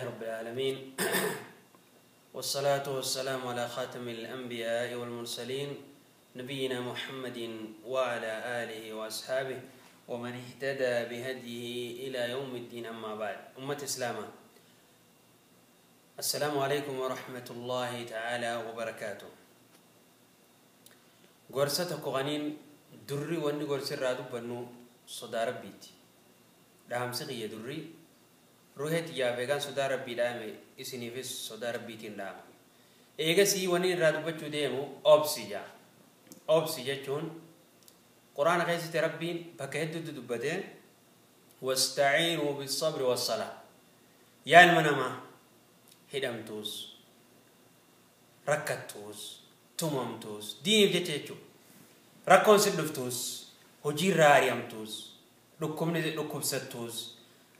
لله رب العالمين والصلاة والسلام على خاتم الأنبياء والمرسلين نبينا محمد وعلى آله وأصحابه ومن اهتدى بهديه إلى يوم الدين. أما بعد، أمة إسلامة، السلام عليكم ورحمة الله تعالى وبركاته. Gorsa tokko kaniin durri wanni gorsi irraa dubbannu sodaa rabbiiti. Dhaamsi kiyya durri ruhee xiyyaaf eegaan sodaa rabbii dhaame, isiniifis sodaa rabbiitiin dhaama. Eegasii wanni irraa dubbachuu deemu obsi jaa. Obsi jechuun quraana keessatti rabbiin bakka hedduutti dubbatee, واستعينوا بالصبر والصلاة. Yaa ilma namaa, hidhamtuus, rakkattuus, tumamtuus, diiniif jecha jechuudha, rakkoon si dhuftuus, hojiirraa ari'amtuus, dhukkubni dhukkubsattuus,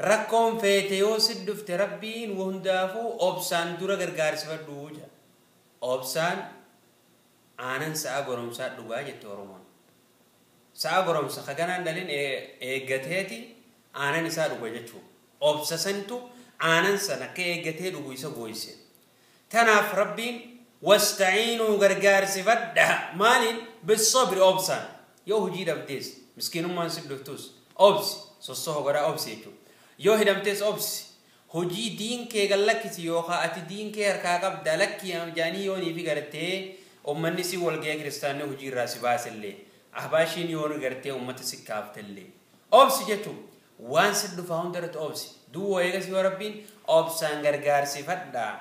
rakkoon feete yoo si dhufte, rabbiin hundaafuu obsaan dura gargaarsifadhu jedha. Obsaan aanan sa'a goromsaa dhugaa jette Oromoon. Sa'a goromsa kaganaan dhalin eeggateeti aanan isaa dhuga jechuudha. Obsa santu aanan sana akka eeggatee dhugu isa gooyse. Tanaaf rabbiin واستعينوا gargaarsifadha. Maaliin? بالصبر, obsaan. Yoo hojii dhabdees, miskiinummaan si dhuftus, obsi, sossoho godhaa obsi jechuudha. Yoo hidhamtees obsi. Hojii diin kee gallakkisi yookaan ati diin kee harkaa qabda lakki jaanii yoonii fi gartee ummanni si walga'ee kiristaanni hojii irraa si baasellee, ahbaashiin yoon gartee ummata si kaaftellee, obsi jechuun waan si dhufaa hundarratti obsi. Duwwa eegas yoo rabbiin obsaan gargaarsifadhaa,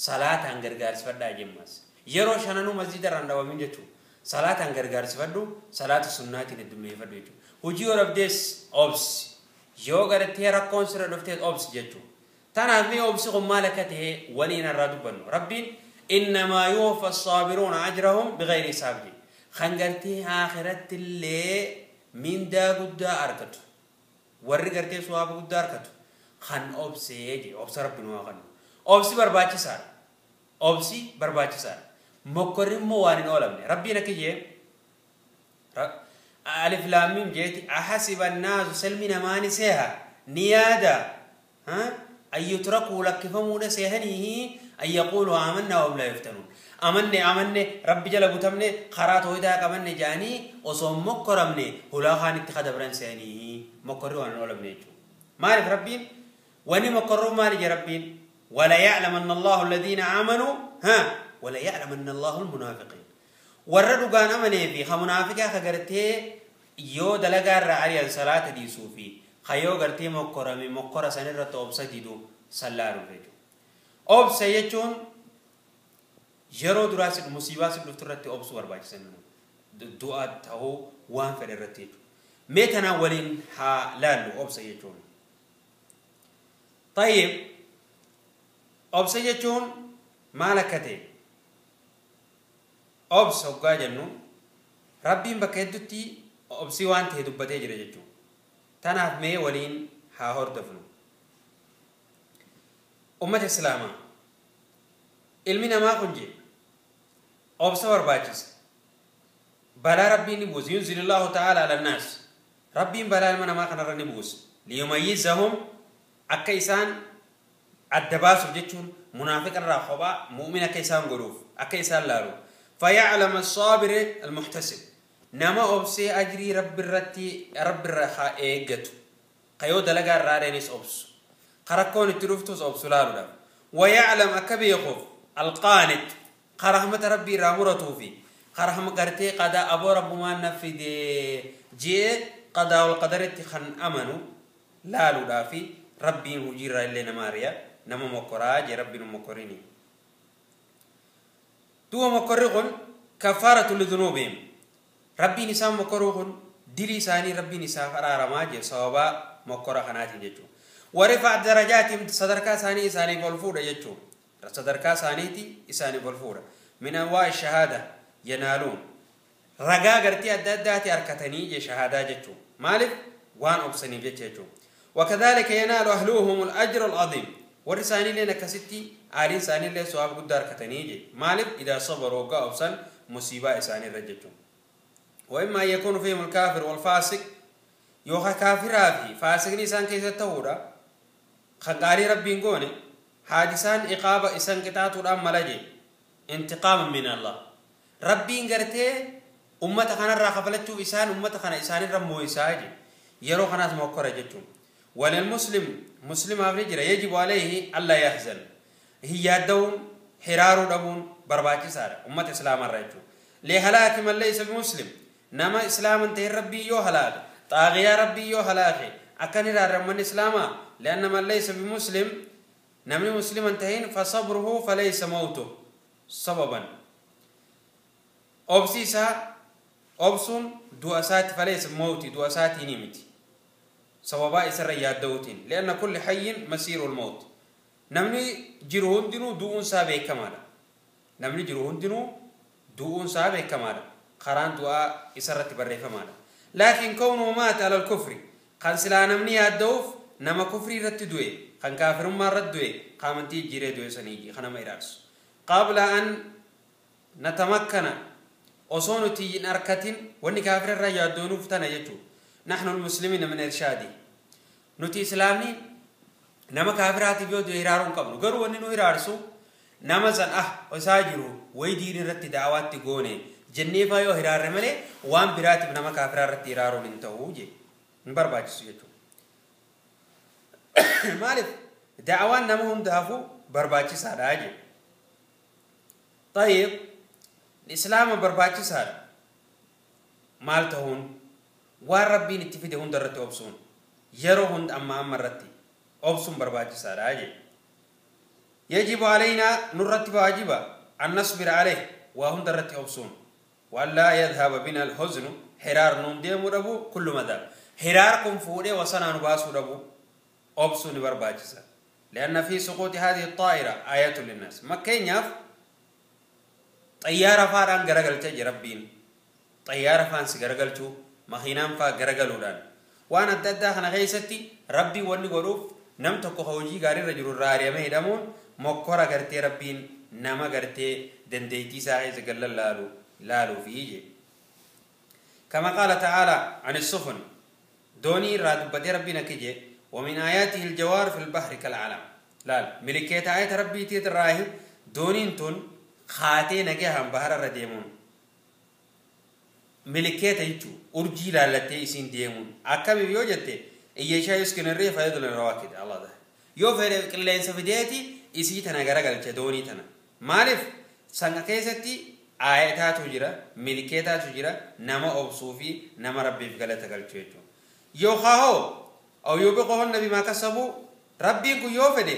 salaataan gargaarsifadhaa jemmas, yeroo shananuu masjida irraan dhabamin jechuun salaataan gargaarsifadhu, salaata sunnaatiin heddummeeffadhu jechuudha. Hojii yoo dhabdees obsi, yoo gartee rakkoon sirra dhuftees obsi jechuudha. Tanaaf mee obsi kun maal akka ta'e waliin irraa dubbannu. Rabbiin إنما يوفى الصابرون أجرهم بغير حساب jedhe. Kan gartee akhiratti illee mindaa guddaa argatu, warri gartee suwaaba guddaa argatu kan obsee je. Obsa rabbi nu haa kennu. Obsi barbaachisaadha. Obsi barbaachisaadha. Mokkorri immoo waan hin oolamne. Rabbiin akka jee, alif laam miim jeeti, أحسب الناس, selmi namaani seha ni yaada, أن يتركوا, lakkifamuudha seehanii, أن يقولوا آمنا وهم لا يفتنون. Amanne, amanne, rabbi jala butamne, karaa tooyidaa qabanne jaanii osoo mokkoramne hulaa kaanitti kadabran seehanii, mokkorri waan hin oolamne jechuudha. Maaliif rabbiin wani mokkorruuf maali jee rabbiin? وليعلمن الله الذين آمنوا ها وليعلمن الله المنافقين. Warra dhugaan amanee fi ka munaafiqaa, ka gartee yoo dalagaa irraa ari'an salaata dhiisuu fi ka yoo gartee mokkorame mokkora sanirratti obsa didu sallaaruuf jechuudha. Obsa jechuun yeroo duraa si musiibaa si dhuftu irratti obsuu barbaachisan, du'a ta'uu waan fedhe irratti jechuudha. Mee tanaan waliin haa laallu obsa jechuun. طيب, obsa jechuun maal akka ta'e, obsa hoggaa jennu rabbiin bakka hedduutti obsi waan ta'e dubbatee jira jechuudha. Tanaaf mee waliin haa hordofnu. Ummata Islaamaa, ilmi namaa kun jee obsa barbaachisa. Balaa rabbiin ni buusa. ينزل الله تعالى على الناس. Rabbiin balaa ilma namaa kanarra ni buusa. ليميزهم, akka isaan adda baasuuf jechuun, munaafiqa irraa kophaa mu'min akka isaan godhuuf, akka isaan laalu. فيعلم الصابر المحتسب, nama obsee ajrii rabbi irratti rabbi irra haa eeggatu, kayoo dalagaa irraa dheenis obsu, karakkoon itti dhuftus obsu laaluudhaaf. ويعلم, akka beekuuf, القانط, karahmata rabbii irraa muratuu fi karahma gartee qadaa aboo rabbumaan na fide jee qadaa wal qadaritti kan amanu laaluudhaafi rabbiin hojiirraa illee nama ari'a, nama mokkoraa jee. Rabbiin mokkorini. Duuba mokkorri kun كفارة لذنوبهم. Rabbiin isaan mokkoruu kun dilii isaanii rabbiin isaaf araaramaa jee sababaa mokkora kanaatiin jechuudha. ورفع درجاتهم, sadarkaa isaanii isaaniif ol fuudha jechuudha. Sadarkaa isaaniiti isaaniif ol fuudha. من أنواع الشهادة ينالون, ragaa gartii adda addaati harkatanii je, shahaadaa jechuudha. Maaliif? Waan obsaniif jecha jechuudha. وكذلك ينال أهلهم الأجر العظيم, warri isaaniillee akkasitti aaliin isaaniillee sawaaba guddaa harkatanii je. Maaliif? إذا صبروا, waggaa obsan musiibaa isaaniirra jechuudha. وإما أن يكون فيهم الكافر والفاسق, yookaan kaafiraa fi faasiqni isaan keessatti ta'uudha. Kan gaarii rabbiin goone Haadisaan iqaaba isan qixaatuudhaan mala jee intiqaama min Allah. Rabbiin gartee ummata kanarraa kafalachuuf isaan ummata kana isaanirra moo'isaa jee. Yeroo kanaas mokkora jechuun. Walilmuslim muslimaaf ni jira yajibu alayhi alla yahzan. Hin yaadda'uun hiraaruu dhabuun barbaachisaadha ummata islaamarra jechuudha. Lihalaaki man laysa bimuslim nama islaaman ta'e rabbii yoo halaake xaaqiyaa rabbii yoo halaake akkan hiraarra ummanni islaamaa lianna man laysa bimuslim namni musliman ta'in fasabruhu falaysa mawtuh sababan obsi isaa obsuun du'a isaati falaysa mawti du'a isaatiin miti sababaa isarra yaadda'uutiin lianna kulli hayyin masiirul mawt namni jiru hundinuu du'uun isaa beekamaadha. Namni jiru hundinuu du'uun isaa beekamaadha. Karaan du'aa isarratti barreeffamaadha. Laakiin kawnuhu maata alal kufri kan silaa namni yaadda'uuf nama kufrii irratti du'e kan kaafirummaa irratti du'e kan amantii jijjiiree du'e sanii kan nama iraarsu. Qabla an natamakkana osoo nuti hin arkatin wanni kaafira irraa yaaddoonuuf tana jechuudha. Nahnu almuslimiina min irshaadi. Nuti islaamni nama kaafiraatiif yoo du'e hiraaruu hin qabnu. Garuu wanni nu hiraarsu nama san isaa jiru wayi diin irratti da'awaatti goone jennee faa yoo hiraarre malee waan biraatiif nama kaafiraa irratti hiraaruun hin ta'u jee hin barbaachisu jechuudha. Maaliif da'awaan nama hundaafuu barbaachisaadha jee. Tayyib islaama barbaachisaadha. Maal ta'uun waan rabbiin itti fide hunda irratti obsuun yeroo hunda amma amma irratti obsuun barbaachisaadha jee. يجب علينا نرتب واجبا أن نصبر عليه وهم درت أبصون ولا يذهب بنا الحزن حرار نوم ربو كل مدى حراركم فوري وصنا نباس ربو أبصون برباجسا لأن في سقوط هذه الطائرة آية للناس ما كينياف طيارة فاران غرغلت ربين طيارة فانس غرغلتو مخينان فا غرغلودان وانا تدا خنا غيستي ربي وني غروف نم تكو خوجي غاري رجل الراري مهدمون mokkora gartee rabbiin nama gartee dandeettii isaa keessa gallan laaluu fi je. Kama qaala ta'aalaa an sufun doonii irraa dubbatee rabbiin akka je ومن آياته الجوار في البحر كالعلم laal milikeeta ayata rabbiitii irraahi dooniin tun kaatee nagahaan bahara irra deemuun milikeeta jechuu urjii laallattee isiin deemuun akkamiif yoo jette iyyeeshaa yuskinirree fayyadulin rawaakid Allah yoo fedhe qilleensa fideeti isii tana garagalche doonii tana maaliif sanga keessatti aayataatu jira milikeetaatu jira nama obsuu fi nama rabbiif galata galchu jechuudha. Yookaan hoo aw yubiqohunna bimaa kasabuu rabbiin kun yoo fedhe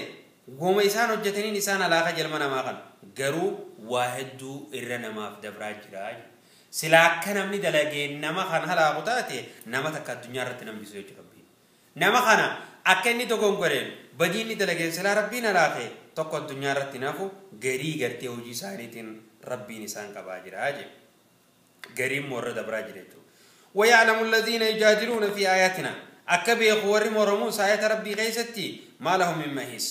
goma isaan hojjetaniin isaan alaaka jalma namaa kana garuu waa hedduu irra namaaf dabraa jira. Silaa akka namni dalagee nama kan halaaku taate nama takka addunyaa irratti nambisu jechuudha rabbiin. Nama kana akka inni dogongoreen badii inni dalageen silaa rabbiin halaake tokko addunyaa irratti nafu garii gartee hojii isaaniitiin rabbiin isaan qabaa jira jee. Gariin warra dabraa jira jechuudha. ويعلم الذين يجادلون في آياتنا akka beeku warri moromuus ayata rabbii keessatti maa lahum min mahiis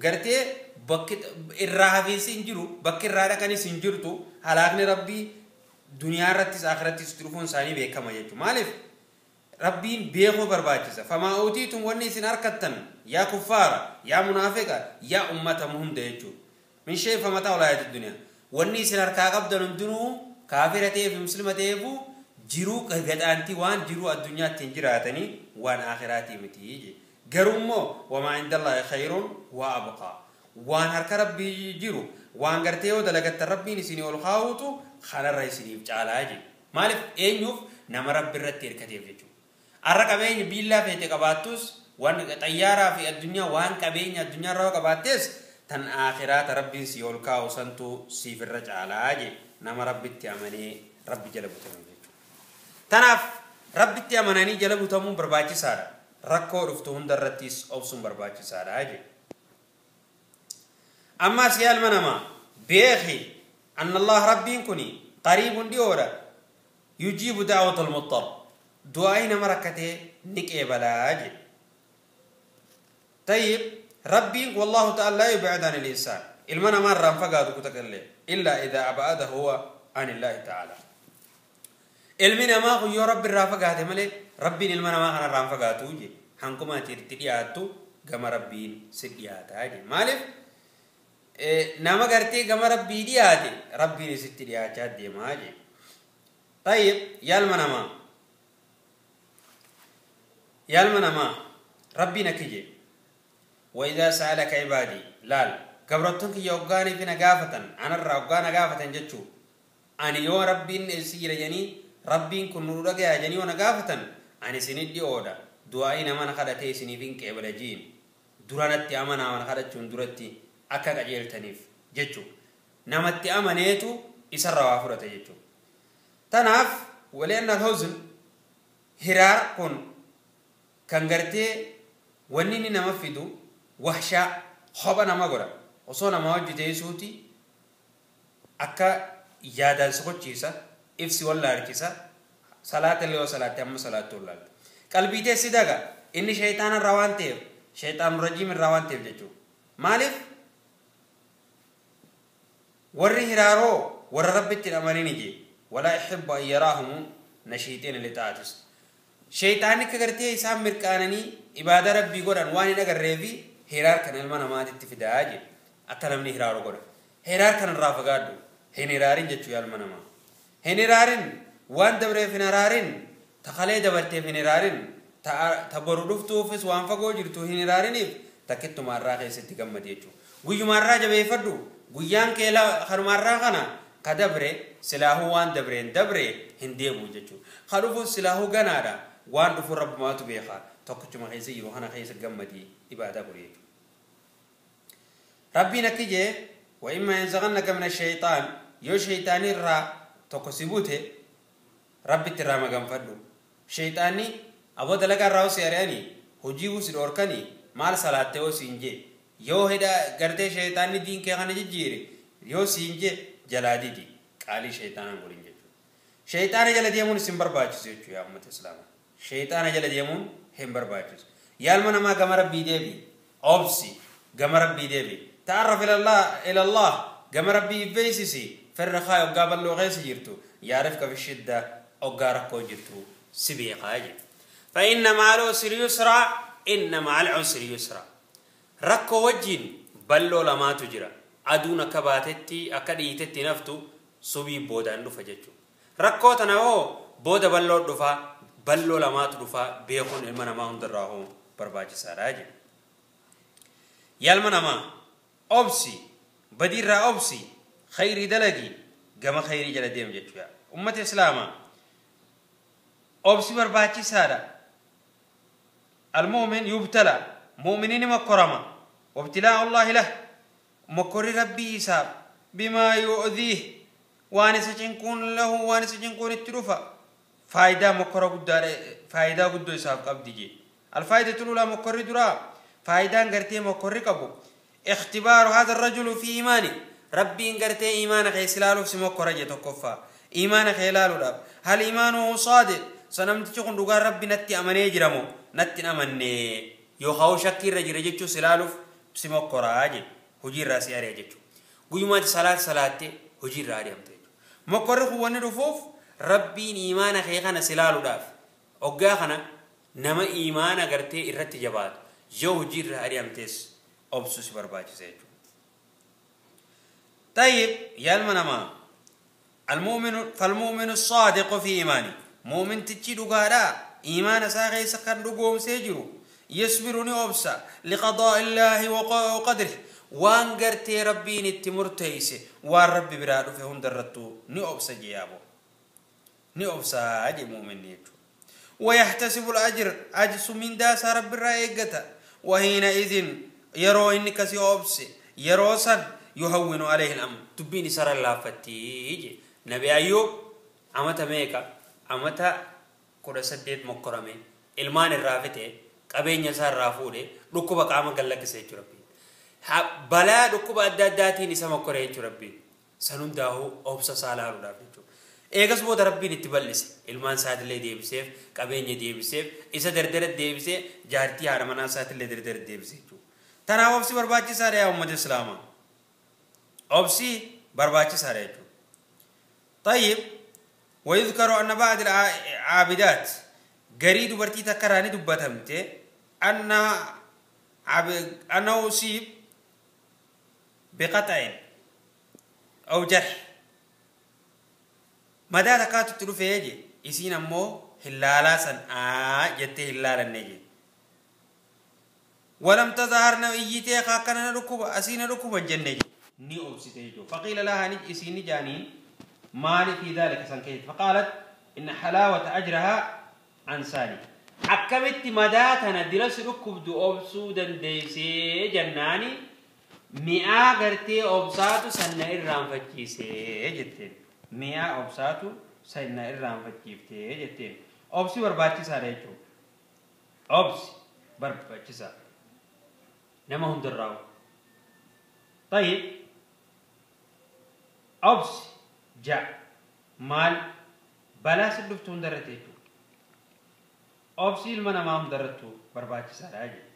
gartee bakki irraa hafiinsi hin jiru bakki irraa dhaqanis hin jirtu halaakni rabbii duniyaa irrattis akhirattis dhufuun isaanii beekama jechuudha. Maaliif rabbiin beekuu barbaachisa. Famaa uutiitum wanni isin harkattan yaa kuffaara yaa munaafiqa yaa ummata hunda jechuudha. Min shay'in famataa ulaayati duniyaa wanni isin harkaa qabdan hundinuu kaafira ta'eef muslima ta'eefu jiruu gadhaantii waan jiruu addunyaatti hin jiraatanii waan akhiraatii miti. Garuu immoo wamaa indallaahi khayruun wa abqaa waan harka rabbii jiru waan gartee yoo dalagattan rabbiin isinii ol kaa'uutu kanarra isiniif caalaa jedhe. Maaliif eenyuuf nama rabbi irratti hirkateef jechuudha. Har'a qabeenya biillaa feete qabaattus waan xayyaaraa fi addunyaa waan qabeenya addunyaa irraa qabaattees tan akhiraata rabbiin si ol kaa'u santu siif irra caalaa jedhe nama rabbitti amanee rabbi jala butamu jechuudha. Tanaaf rabbitti amananii jala butamuun barbaachisaadha. Rakkoo dhuftu hundarrattis obsuun barbaachisaadha jedhe. Ammas yaa ilma namaa beeki أن الله ربي كني قريب ديورا يجيب دعوة المضطر دعائنا مركته نك بلاج. طيب ربي والله تعالى لا يبعد عن الإنسان المنا مرة فقط كتكلم إلا إذا أبعده هو عن الله تعالى. المنا ما هو يا رب الرافقات ملي ربي المنا ما أنا رافقات وجي هنكما ترتدياتو كما ربي سديات هذه مالف Nama gartee gama rabbii dhiyaate rabbiin isitti dhiyaachaa deemaa jee. Tayyib, yaalma namaa. Yaalma namaa rabbiin akki jee. وإذا سألك عبادي laal gabroottan kiyya hoggaanii fi na gaafatan anarraa hoggaa na gaafatan jechuu ani yoo rabbiin si jira jedhanii rabbiin kun nu dhagaya jedhanii yoo na gaafatan ani isinit dhi'oodha du'aa'ii nama na kadhatee isiniif hin qeebala jiin dura natti amanaa mana kadhachuun duratti akka qajeeltaniif jechuu namatti amaneetu isarraa waa fudhata jechuu. Tanaaf wali'anna al-huzn hiraar kun kan gartee wanni inni nama fidu wahshaa hoba nama godha osoo nama hojjetee suuti akka yaadaan si qochiisa ibsi wallaalchisa salaata illee yoo salaatte amma salaatti wallaalta qalbii teessi daga inni shayxaana irraa waan ta'eef shayxaan rajiim irraa waan ta'eef jechuudha. Maaliif warri hiraaroo warra rabbitti amanini jee walaa yuhibbu an yaraahum nashiixiina lixaatis shayxaanni akka gartee isaan mirqaananii ibaada rabbii godhan waan hin agarreefi hiraar kan ilma namaatitti fidaa jee akka namni hiraaroo godha. Hiraar kan irraa fagaadhu hin hiraarin jechuu yaa ilma namaa. Hin hiraarin waan dabreef hin hiraarin takalee dabarteef hin hiraarin ta boru dhuftuufis waan fagoo jirtu hin hiraariniif takkittumaa irraa keessatti gammadi jechuudha. Guyyumaa irraa jabeeffadhu guyyaan kee kanumaa irraa kana ka dabre silaahuu waan dabreen dabre hin deebi'u jechuudha. Ka dhufu silaahuu ganaadha waan dhufu rabbumaatu beeka tokkichuma keessa jiru kana keessa gammadii ibaadaa godhe jechuudha. Rabbiin akki jee wa imma yanzaghannaka mina shayxaan yoo shayxaanii irraa tokko si bute rabbitti irraa maganfadhu. Shayxaanni aboo dalagaa irraa si ari'anii hojii si dhorkanii maal salaattee yoo siin jee yoo hidha gartee shayxaanni diin kee kana jijjiire yoo siin jee jalaa didi qaalii shayxaanaan godhin jechuudha. Shayxaana jala deemuun isin barbaachisu jechuudha yaa uummata islaamaa. Shayxaana jala deemuun hin barbaachisu. Yaalma namaa gama rabbii deebi obsi gama rabbii deebi ta'arraf ilallah gama rabbii beeksisi firra kaa hoggaa bal'oo keessa jirtu yaarifka fi shidda hoggaa rakkoo jirtu si beekaa jedhe. فإن مع العسر يسرا إن مع العسر يسرا rakkoo wajjin bal'oo lamaatu jira aduun akka baatetti akka dhiitetti naftu subii boodaan dhufa jechuudha. Rakkoo tana hoo booda bal'oo dhufa bal'oo lamaatu dhufa beekuun ilma namaa hundarraa hoo barbaachisaadha jedhe. Yaalma namaa obsi badiirraa obsi khayrii dalagi gama khayrii jala deemu jechuudha. Ummata islaamaa obsi barbaachisaadha. المؤمن يبتلى مؤمنين مكرما وابتلاء الله له مكر ربي إساب بما يؤذيه وانس جنكون له وانس جنكون الترفة فايدة مكر قد فايدة قد إساب قبدي الفايدة الأولى مكر درا فايدة غرتي مكر قبو اختبار هذا الرجل في إيمانه ربي غرتي إيمانك إسلاله في مكر جتكفى إيمانك إلاله هل إيمانه صادق سنمتي kun dhugaa rabbi natti amanee jiramo natti amanne yoo shakkii irra jira jechuu silaaluuf si mokkoraa jedhe hojii irraa si ari'a jechuudha. Guyyumaatti salaat salaattee hojii irraa ari'amte jechuudha. Mokkorri kun wanni dhufuuf rabbiin imaana kee kana silaaluudhaaf hoggaa kana nama imaana gartee irratti jabaatu yoo hojii irraa ari'amtes obsu si barbaachisa jechuudha. طيب يا المنما المؤمن فالمؤمن الصادق في إيمانه مؤمن تجي دغارا إيمان ساقي سكن دغوم سيجرو يصبرني أبسا لقضاء الله وقدره وان غرتي ربي نتمرتيس وان ربي برادو فهم درتو ني أبسا جيابو ني أبسا أجي مؤمن نيجو ويحتسب الأجر أجس من داس رب الرأيقة وحينئذ يرو إنك سي أبسي يروسا يهون عليه الأمر تبيني سر الله فتيجي نبي أيوب عمتا ميكا amata 18 mokkorame ilmaan irraa fite qabeenya isaa irraa fuudhe dhukkuba qaama gallakkise jechuudha rabbiin. Balaa dhukkuba adda addaatiin isa mokkore jechuudha rabbiin. San hundaa'uu obsa isaa laaluudhaaf jechuudha. Eegas booda rabbiin itti bal'ise ilmaan isaatillee deebiseef qabeenya deebiseef isa dardara deebisee jaartii haadha manaa isaatillee dardara deebise jechuudha. Tanaaf obsi barbaachisaadha yaa uummata islaamaa. Obsi barbaachisaadha jechuudha. طيب ويذكر أن بعض العابدات قريد برتي تكراني دبتمت أنه أصيب بقطع أو جرح مدى تكاتو تلوفي يجي إسين أمو هلالا سن جتي هلالا نجي ولم تظهر نوئيتي خاكنا ركوب أسين ركوبا جنجي ني أوبسيتي فقيل لها نج إسين جاني مالي في ذلك سنكيت فقالت إن حلاوة أجرها عن سالي أكملت مداتنا دلس ركوب دو أوبسو دنديسي جناني مئة غرتي أوبساتو سنة إرام فتشيسي جتين مئة أوبساتو سنة إرام فتشيفتي جتين أوبسي برباتي ساريتو أوبسي برباتي سار نما هم دراو طيب أوبسي جاء مال بلا سدفتون درتيتو أوبسي المنا ما هم درتو برباتي ساريتو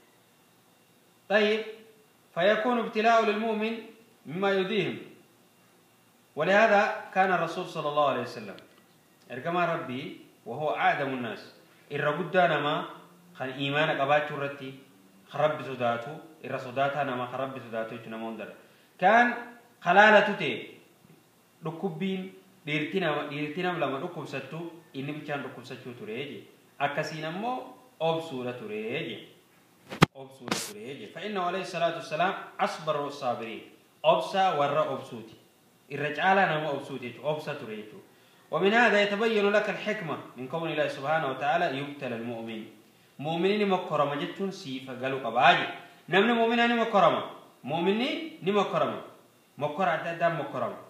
طيب فيكون ابتلاء للمؤمن مما يؤذيهم ولهذا كان الرسول صلى الله عليه وسلم ارجما ربي وهو أعدم الناس الرجل ما خان إيمانك أبات رتي خرب سوداتو الرسوداتا نما خرب سوداتو تنموندر كان خلالة تي ركوبين ديرتنا لما ركوب ستو إني بيجان ركوب ستو تريجي أكسينا مو أبصورة تريجي أبصورة تريجي فإنه عليه الصلاة والسلام أصبر الصابرين أبصى ورا أبصوتي الرجال نما أبصوتي أبصى تريجي ومن هذا يتبين لك الحكمة من كون الله سبحانه وتعالى يبتلى المؤمن مؤمنين مكرمة جتون سيفا قالوا قباجي نمن مؤمنين مكرمة مؤمنين مكرمة مكرمة دام مكرمة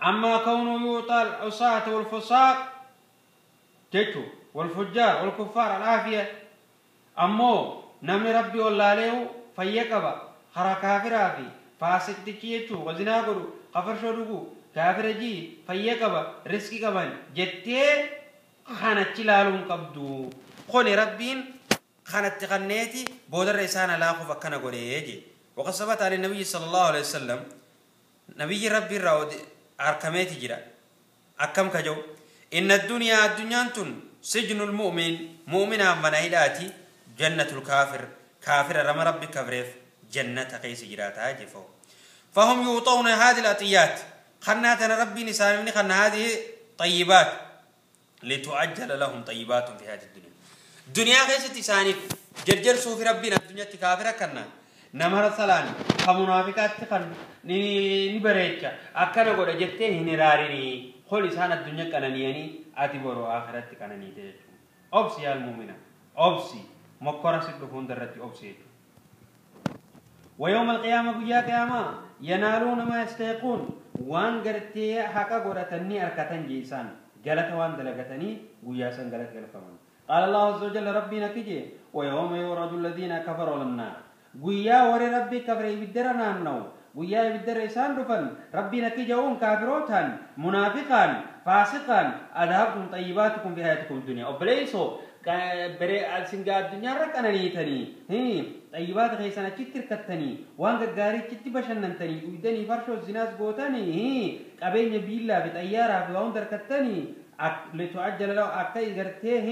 أما كونه يعطى العصاة والفساق جتو والفجار والكفار العافية أمو نمن ربي والله عليه فيكبا خرا كافر في فاسق تكيتو وزنا قرو قفر شروقو كافر جي فيكبا رزقي كمان جتة خانت لالون قبدو قولي ربين خانت تغنيتي بودر رسالة لا خوف كان قولي وقد ثبت على النبي صلى الله عليه وسلم نبي ربي راود أركميتي جرا أكم كجو إن الدنيا الدنيا سجن المؤمن مؤمنا مناهداتي جنة الكافر كافر رمى ربي كفرف جنة قيس جراتها جفو فهم يعطون هذه العطيات خناتنا ربي نسالمني خن هذه طيبات لتعجل لهم طيبات في هذه الدنيا دنيا قيس تساني جرجر صوفي ربنا الدنيا تكافر كنا نمر سلاني فمنافقات تخن ني بريتشا أكنا قد جتين هنراريني خل إنسان الدنيا كنانيني آتي برو آخرت كناني تيجو أبسي يا المؤمنة أبسي مكرا سدفون درتي أبسي ويوم القيامة قيا قيامة ينالون ما يستحقون وان قرتي حقا قرتني أركتن جيسان جلت وان دلقتني قياسا جلت جلفمان قال الله عز وجل ربنا كجي ويوم يورد الذين كفروا للنار قيا وري ربي كفر يبدرنا النو قيا يبدر إنسان رفن ربنا كجون كافروتان منافقا فاسقا أذهبتم طيباتكم في حياتكم الدنيا أبليسو بري سنجا الدنيا ركننيتني هي طيبات خيسانا كتر كتني وان غاري كتي بشننتني ويدني فرشو الزناس غوتني هي قبين بيلا بطياره في وان دركتني لتعجل لو اكاي غرتيه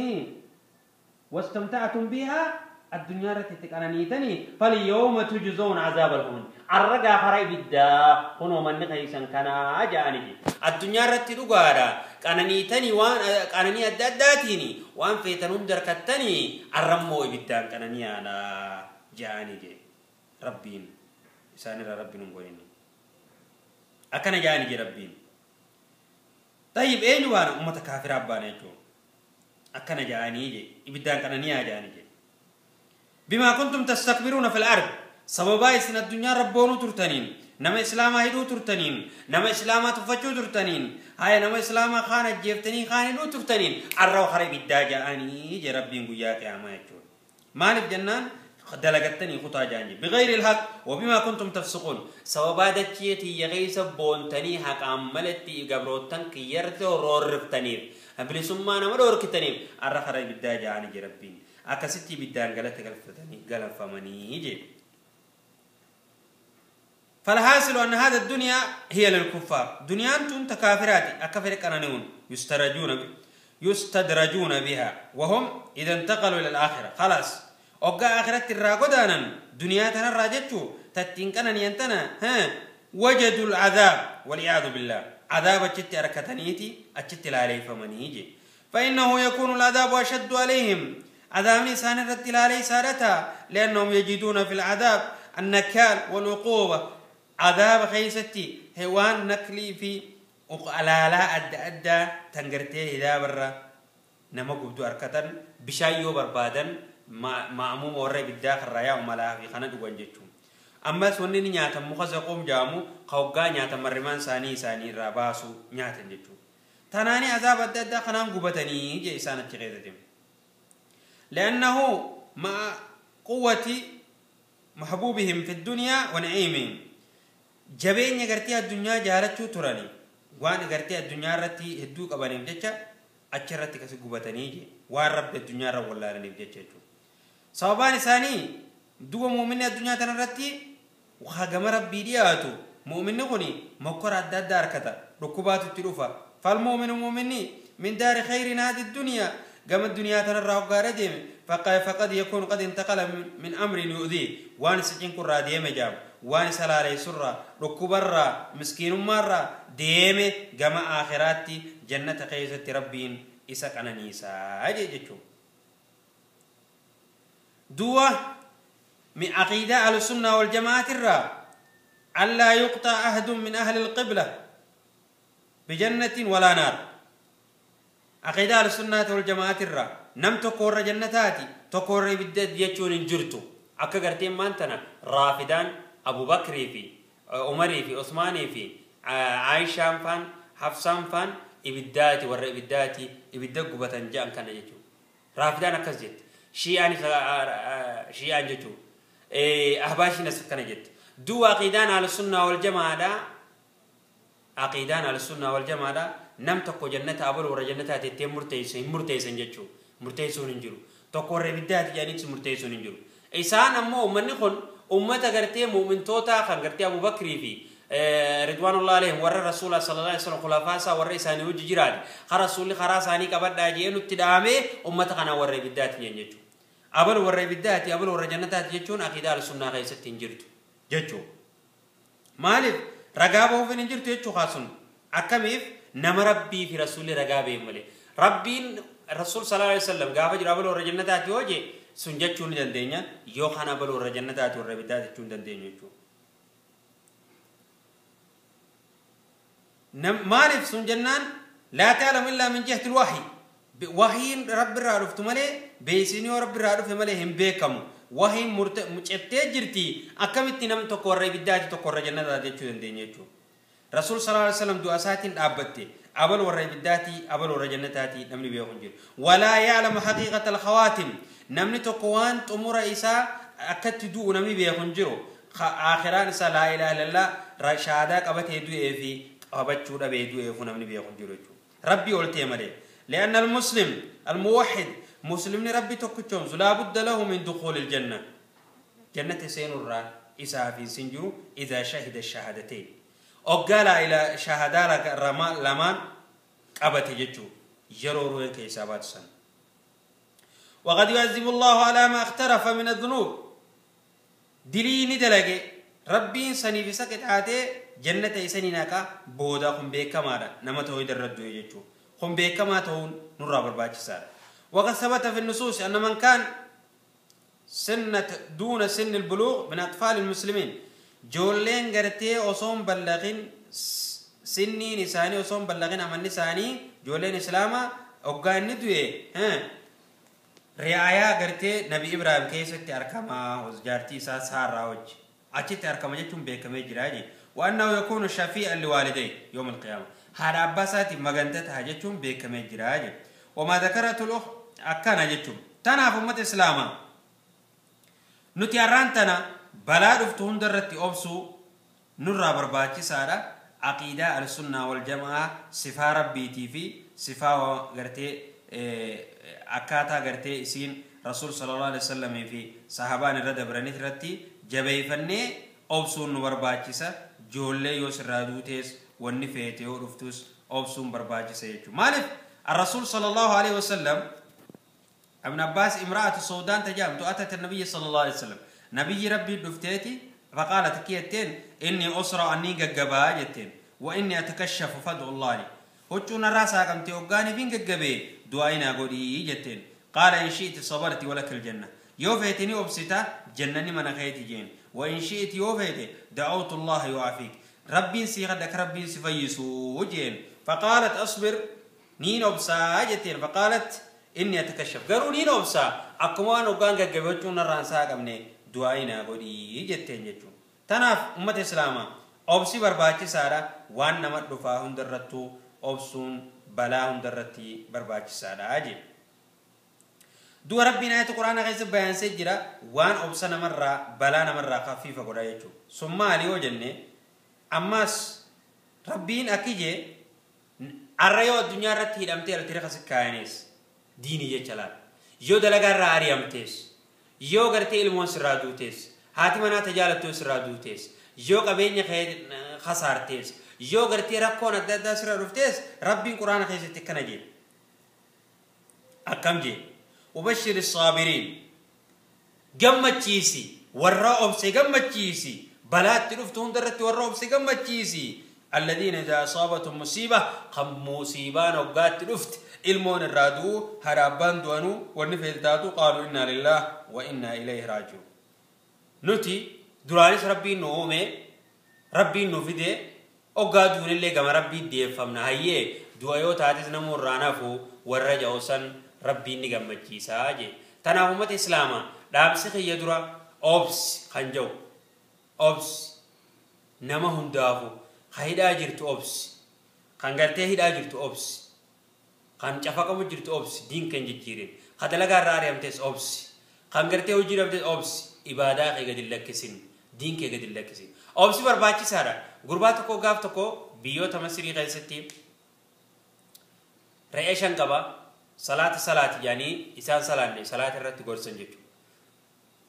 واستمتعتم بها الدنيا رتتقننيتني فاليوم تجزون عذاب الهون الرجا فري بدا كنو من خيسان كنا جاني الدنيا رتدغارا قننيتني وان قنني اداداتيني وان فيتنون دركتني الرمو بدا قنني انا جاني جي ربين إساني ربين نقولني أكنا جاني جي ربين طيب إيه وانا أمة كافر أبانا جو أكنا جاني جي إبدان قنني جاني جي بما كنتم تستكبرون في الأرض سببا إسنا الدنيا ربونو ترتنين نما إسلاما هدو ترتنين نما إسلاما تفتشو ترتنين هاي نما إسلاما خانة جيفتنين خانة هدو ترتنين الرو خريب الداجاني جي ربين قياك يا ما يجون مالك جنان دلقتني خطا جاني بغير الحق وبما كنتم تفسقون سببا دتشيتي يغيس بونتني حق عملتي قبروتن كيرتو رورفتني بلسما نما دوركتني الرو خريب الداجاني جي ربين أكستي بدان غلط غلفتني غلفمني جي فالحاصل أن هذا الدنيا هي للكفار دنيا أنتم تكافرات أكفر قنانون يستدرجون بها وهم إذا انتقلوا إلى الآخرة خلاص أوقع آخرة الراقدانا دنيا تنراجتشو Tattiin qananiyan tana wajadul cadaab wal'iyaadu billah cadaab achitti arkataniiti achitti laaleeffamanii je. فإنه يكون العذاب أشد عليهم عذاب نسان الرد عليه سارتا لأنهم يجدون في العذاب النكال والعقوبة عذاب خيستي هوان نكلي في ألالا أدى أدى تنقرتي إذا برا نما قبدو أركتن بشايو بربادا معموم ورّي بالداخل ريا وملاها في خند وانجتهم. أما سوني نياتا مخزقوم جامو قوقا نياتا مرمان ساني ساني راباسو نياتا جتهم. تناني عذاب أدى أدى خنان قبتني جي إسانة تغيثتهم لأنه مع قوة محبوبهم في الدنيا ونعيمهم جبين يغرتي الدنيا جارتو تراني وان غرتي الدنيا رتي هدو قبانيم جچا اچرتي كس غبتني جي وان رب الدنيا رب والله نيم جچا صوبان ثاني دو مؤمن الدنيا تنرتي وخاغم ربي دياتو مؤمن غني مكر ادى داركتا ركوبات تلوفا فالمؤمن مؤمني من دار خير هذه الدنيا قام الدنيا تنرى وقاردهم فقد يكون قد انتقل من أمر يؤذيه وان سجن كرة ديم جام وان سلالي سرة ركبرة مسكين مرة ديم قام آخراتي جنة قيسة ربين إساك أنا نيسا أجي دوا من عقيدة أهل السنة والجماعة الرا ألا يقطع أحد من أهل القبلة بجنة ولا نار. عقيدة أهل السنة والجماعة الرا نم تكور جنتاتي تكور بدد يجون جرتو أكا قرتين مانتنا رافدان أبو بكر في عمر في عثمان في عائشة فان حفصة فان إبداتي ور إبداتي إبدك بتنجان كان يجو رافدان أكزجت شيعان شيعان جتو أهباشي نسكن جت دو عقيدان على السنة والجماعة دا عقيدان على السنة والجماعة دا نم تكو جنة أبل ور جنة تتم مرتيسين مرتيسين جتو مرتيسون انجرو تكو ربدات يعني مرتيسون انجرو إنسان أمه من نخون أمة قرتي مؤمن توتا خان قرتي أبو بكر في رضوان الله عليهم ور الرسول صلى الله عليه وسلم خلفاء ور إساني وجه جراد خرسول خراساني كبر داجين ابتدامه أمة خنا ور ربدات ينجتو أبل ور ربدات أبل ور جنتات جتون عقيدة السنة غيست انجرتو جتو مالف رقابه في انجرتو جتو خاصون أكميف نم ربي في رسول رقابه ملي ربي الرسول صلى الله عليه وسلم قابل أبل ور جنتات يوجي سنجتون دندنيا يوخنا أبل ور جنتات ور ربدات جتون دندنيا جتو مالف سنجنان لا تعلم إلا من جهة الوحي وحي رب الرعرف ملي بيسيني رب الرعرف ملي هم بيكم وحي متجرتي أكملت نم تقرأ بداية تقرأ جنة ذات دنيا رسول صلى الله عليه وسلم دعاء ساتين أبتي أبل ور بداتي أبل ور جنتاتي نمني بيهنجر ولا يعلم حقيقة الخواتم نمني تقوان تمر إسا أكدت دو نمني بيهنجرو آخران إسا لا إله إلا الله رشادة قبته دو في أبتشورا بيدو يفون من بيكون جروجو ربي قلت يا مريم لأن المسلم الموحد مسلم ربي تكتشون لا بد له من دخول الجنة جنة سين الرا إسا في سنجرو إذا شهد الشهادتين أقال إلى شهادة رما لما أبت جتشو يرورو كيسابات سن وقد يعذب الله على ما اخترف من الذنوب دليني دلقي ربي سني في سكت عاتي جنة إساني ناكا بودا خم بيكا نما تويد الردو يجو خم بيكا ما تهون نرى برباچ. وقد ثبت في النصوص أن من كان سنة دون سن البلوغ من أطفال المسلمين جولين غرتي أصوم بلغين سني نساني أصوم بلغين أمن نساني جولين إسلاما أوغان ندوي رعاية غرتي نبي إبراهيم كيست أركما وزجارتي سارة وجه أشت أركما جتهم بيكما جراجي وأنه يكون شفيعا لوالديه يوم القيامة هذا عباساتي مغنتتها جتهم بكم جراجي وما ذكرت الأخ أكان جتهم تنا فمة إسلاما نتي أرانتنا بلا رفتهم درتي أبسو نرى برباتي سارة عقيدة السنة والجماعة صفة ربي تي في صفة غرتي أكاتا غرتي سين رسول صلى الله عليه وسلم في صحابان الرد برانيت رتي جبي فني أبسو نبرباتي سارة جولي يوس رادوتيس ونفيتيو رفتوس أبسون برباجي سيجو مالف الرسول صلى الله عليه وسلم ابن عباس امرأة السودان تجامت أتت النبي صلى الله عليه وسلم نبي ربي دفتيتي Faqaalat kiyatteen inni usra annii gaggabaa jetteen wa inni atakashafu fad'u allahi huccuu narraa saaqamte hoggaaniif hin gaggabee du'aa godhii jetteen. Qaala in shi'ti sabarti walaka aljanna yoo feete ni obsita jannanni mana keeti jeen. Wa in shi'ti yoo feete da'awtu allaha yu'aafiik rabbiin sii kadhaka rabbiin si fayyisuu jeen. Faqaalat asbir niin obsaa jetteen. Faqaalat inni atakashaf garuu niin obsaa akkuma waan hoggaan gaggabe huccuun narraan saaqamne du'aa godhii jetteen jechuun. Tanaaf ummata islaamaa obsi barbaachisaadha. Waan nama dhufaa hundarrattuu obsuun balaa hundarratti barbaachisaadha jee. Du'a rabbiin ayata quraanaa keessa bayaansee jira waan obsa namarraa balaa namarraa khafiifa godha jechuudha. Sun maali yoo jenne ammas rabbiin akki jee arra yoo addunyaa irratti hidhamtee altiree kasi kaayanees diinii jecha laala. Yoo dalagaa irraa ari'amtees yoo gartee ilmoon sirraa duutees haati manaa tajaalattuu sirraa duutees yoo qabeenya khasaartees yoo gartee rakkoon adda addaa sirraa dhuftees rabbiin quraana keessatti akkana jee. Akkam jee ubashiri saabiriin gammachiisi warra obse gammachiisi balaatti dhuftu hundarratti warra obse gammachiisi. Alladhiina idaa asaabatum musiiba kan musiibaan hoggaatti dhufte ilmoon irraa du'u haadha abbaan du'anuu wanni feete taatu qaaluu innaa lillaah wa innaa ilayhi raaji'uun. Nuti duraanis rabbiin nu uume rabbiin nu fide hoggaa duunillee gama rabbiin deeffamna hayyee du'a yoo taates namuu irraa nafu warra ja'u san rabbiin ni gammachiisaa jee. Tanaaf uummata islaamaa dhaamsi kiyya dura obsi kan jedhu obsi nama hundaafu ka hidhaa jirtu obsi kan gartee hidhaa jirtu obsi kan cafaqamu jirtu obsi diin kan jijjiirin ka dalagaa irraa ari'amtes obsi kan gartee hojii dhabdes obsi ibaadaa kee gadi lakkisin diin kee gadi lakkisin. Obsi barbaachisaadha. Gurbaa tokko gaaf tokko biyyoota Masirii keessatti re'ee 5 qaba salaata salaati jedhanii isaan salaanne salaata irratti gorsan jechuudha.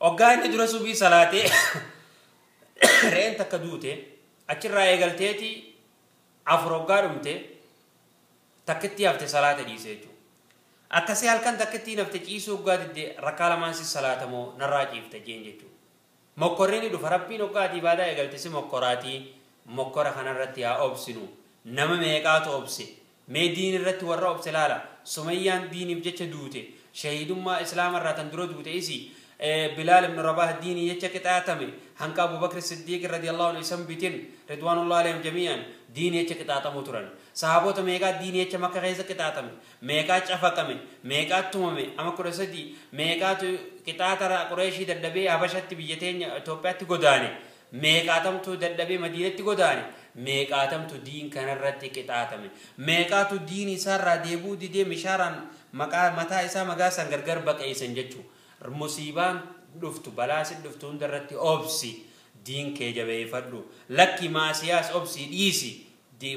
Hoggaa inni dura subii salaatee re'een takka duute achirraa eegalteeti 4 hoggaa dhumte takkitti hafte salaata dhiise jechuudha. Akkasii halkan takkitti hafte ciisuu hoggaa didde rakkaa lamaan si salaatamoo narraa ciifte jeen jechuudha. Mokkorri ni dhufa rabbiin hoggaati ibaadaa eegalte si mokkoraatii mokkora kanarratti haa obsinu. Nama meeqaatu obse mee diin irratti warra obse laala. Sumayyaan diiniif jecha duute shahiidummaa islaamarraa tan dura duute isi Bilaal ibn Rabah diinii jecha qixaaxame hanqa Abu Bakr Siddiq radiyallahu anhu isan bitin ridwaanullahi alayhim jamii'an diinii jecha qixaaxamuu turan. Sahaabota meeqaa diinii jecha Makka keessa qixaaxame meeqaa cafaqame meeqaa tumame ama 13 meeqaatu qixaaxa Qureeshii dadhabee Habashatti biyya teenya Itoophiyaatti godaane meeqaatamtu dadhabee Madiinatti godaane meeqaatamtu diin kanarratti qixaaxame meeqaatu diin isaarraa deebuu didee mishaaraan maqaa mataa isaa magaasan gargar baqeessan jechuudha. Musiibaan dhuftu balaa si dhuftu hundarratti obsi diin kee jabeeffadhu lakki maasiyaas obsi dhiisi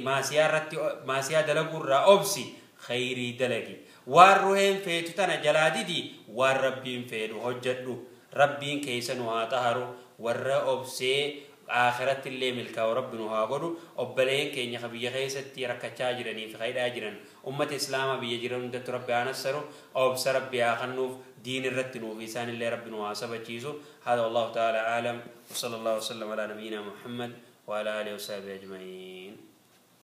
maasiyaa irratti maasiyaa dalaguurraa obsi khayrii dalagi waan ruheen feetu tana jalaa didi waan rabbiin feedhu hojjedhu rabbiin keessa nu haa xaharu warra obsee akhiratti illee milkaa'u rabbi nu haa godhu. Obboleen keenya biyya keessatti rakkachaa jiranii fi hidhaa jiran ummata islaamaa biyya jiran hundattu rabbi haa nassaru obsa rabbi haa kennuuf diin irratti nuuf isaan illee rabbi nu haa sabachiisu. Hada wallahu ta'ala aalam wa sallallahu wa sallam ala nabiyyina Muhammad wa ala alihi wa sahbihi ajma'iin.